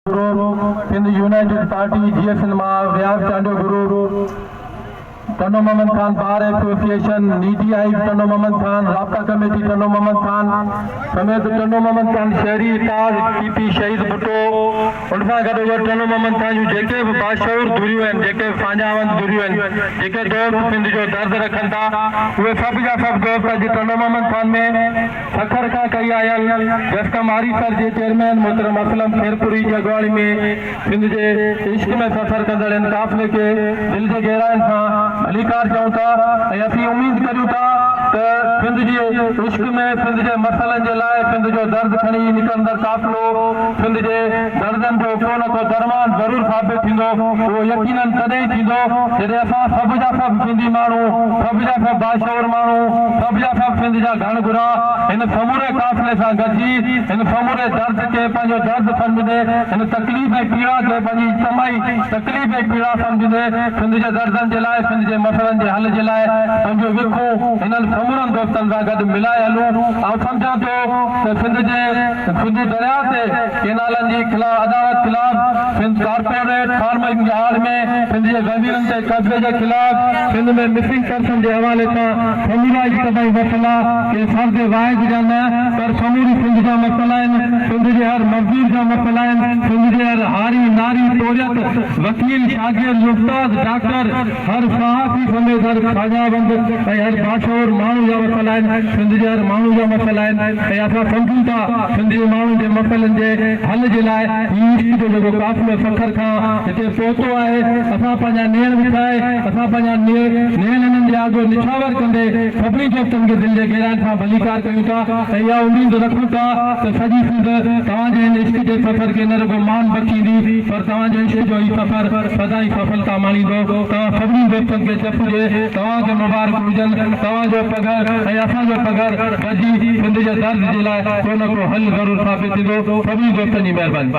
Group, Sindh united party, G S N مان Riaz Chandio group, Tando Muhammad Khan bar association, needy hive Tando Muhammad Khan, رابطا committee Tando Muhammad Khan سميت ٽنڊو محمد خان شهري اتحاد P P شهيد ڀٽو ان سان گڏوگڏ ٽنڊو محمد خان جون جيڪي به باشعور ڌريون آهن جيڪي به ساڃاهوند ڌريون آهن جيڪي دوست سنڌ جو درد رکن ٿا اهي سڀ جا سڀ دوست اڄ ٽنڊو محمد خان ۾ سکر کان ڪهي آيل جسقم آريسر جي چيئرمين محترم اسلم خيرپوري جي اڳواڻي ۾ سنڌ جي عشق ۾ سفر ڪندڙ هن قافلي کي دل جي گهراين سان ڀليڪار چئون ٿا ۽ اسين اميد ڪريون ٿا ته سنڌ جي عشق ۾ سنڌ جي مسئلن جي لاء سنڌ جو درد کڻي نڪرندڙ قافلو سنڌ جي دردن جو ڪو نه ڪو درمان ضرور ثابت ٿيندو اهو يقينن تڏهن ئي ٿيندو جڏهن اسان سڀ جا سڀ سنڌي ماڻهو، سڀ جا سڀ باشعور ماڻهو، سڀ جا سڀ سنڌ جا گهڻ گهرا هن سموري قافلي سان گڏجي هن سموري درد کي پنهنجو درد سمجهندي هن تڪليف ۽ پيڙا کي پنهنجي اجتماعي تڪليف ۽ پيڙا سمجهندي سنڌ جي دردن جي لاء سنڌ جي مسئلن جي حل جي لاء پنهنجون وکون هنن سمورن دوستن سان گڏ ملائي هلون. آئون سمجهان ٿو ته سنڌ جي سنڌو درياء تي ڪينالن جي خلاف عدالت خلاف سنڌ ڪارپوريٽ فارمنگ جي آڙ ۾ سنڌ جي زمينن تي قبضي جي خلاف سنڌ ۾ مسنگ پرسن جي حوالي سان سمورا اجتماعي مسئلا ڪنهن فرد واحد جا نه پر سموري سنڌ جا مسئلا آهن، سنڌ جي هر مزدور جا مسئلا آهن، سنڌ جي هر هاري، ناري، پورهيت، وڪيل، شاگرد، استاد، ڊاڪٽر، هر صحافي سميت هر ساڃاهوند ۽ هر باشعور ماڻهو جا مسئلا آهن، سنڌ جي هر ماڻهو جا مسئلا آهن ۽ اسان سمجهون ٿا سنڌ جي ماڻهن جي مسئلن جي حل جي لاء هي عشق جو جيڪو قافلو سکر کان هتي پهتو آهي اسان پنهنجا نيڻ وڇائي اسان پنهنجا نيڻ هنن جي آڳو نڇاور ڪندي سڀني دوستن کي دل جي گهراين سان ڀليڪار ڪيون ٿا ۽ اها اميد رکون ٿا ته سڄي سنڌ توهان جي هن عشق جي سفر کي نه رڳو مان بخشيندي پر توهان جي عشق جو هي سفر سدائين سڦلتا ماڻيندو. توهان سڀني دوستن کي چپ هجي. توهان کي مبارڪون هجن. توهان جو پگهر ۽ اسان جو پگهر گڏجي سنڌ جي درد جي لاء ڪو نه ڪو حل ضرور ثابت ٿيندو. سڀني دوستن جي مهرباني.